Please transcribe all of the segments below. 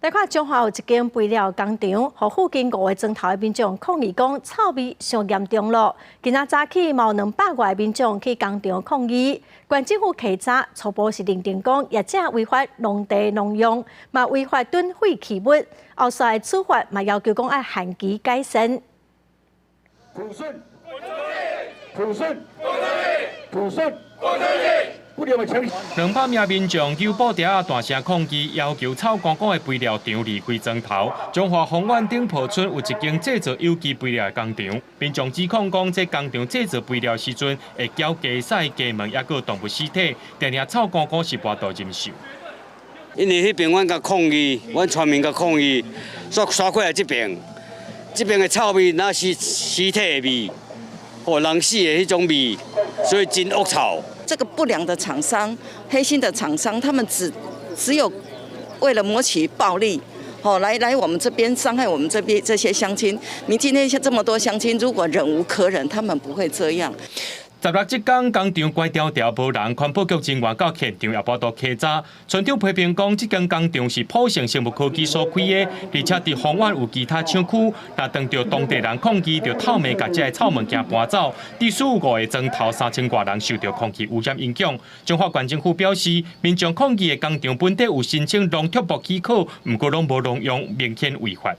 來看彰化有一間肥料工廠，予附近五个莊頭的民眾抗議講臭味傷嚴重囉。今仔早起嘛有200外民眾去工廠抗議，縣政府稽查初步是認定講業者違法農地農用，嘛違法囤廢棄物，後續的處罰嘛要求講愛限期改善。普順，普順，普順，200名民眾揪布條仔大聲抗議，要求臭咕咕的肥料廠離開莊頭。彰化豐原頂埔村有一間製造有機肥料的工廠，民眾指控講，這工廠製造肥料時陣會攪雞屎、雞毛，抑閣動物屍體，定定臭咕咕是無法度忍受。因為彼爿阮共抗議，阮村民共抗議，煞煞過來這爿，這爿的臭味若是屍體的味，或人死的彼種味，所以真惡臭。這個不良的廠商、黑心的廠商，他們只有為了謀取暴利，吼來我們這邊傷害我們這邊這些鄉親。你今天像這麼多鄉親，如果忍無可忍，他們不會這樣。16這工工廠關牢牢無人，環保局人員到現場也無法度稽查。村長批評講，這間工廠是普盛生物科技所開的，而且佇豐原有其他廠區，若當著當地人抗議，就透暝共這个臭物件搬走，致使五个莊頭3000外人受著空氣污染影響。彰化縣政府表示，民眾抗議的工廠本底有申請農拓部許可，毋過攏無農用，明顯違法。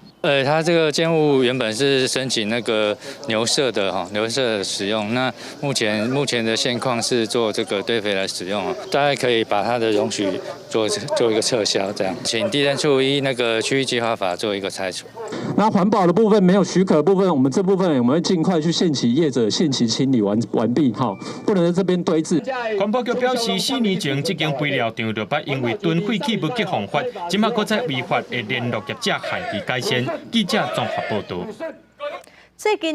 他這個建物原本是申請那個牛舍的哈，牛舍的使用。那目前的現況是做這個堆肥來使用，大概可以把它的容許做一個撤銷，這樣，請地政處依那個區域計劃法做一個拆除。那環保的部分沒有許可的部分，我們這部分我們會盡快去限期業者限期清理完畢，哈，不能在這邊堆置。環保局表示，4年前這間肥料廠就捌因為囤廢棄物去犯法，這馬閣再違法，會聯絡業者限期改善。記者綜合報導。最近。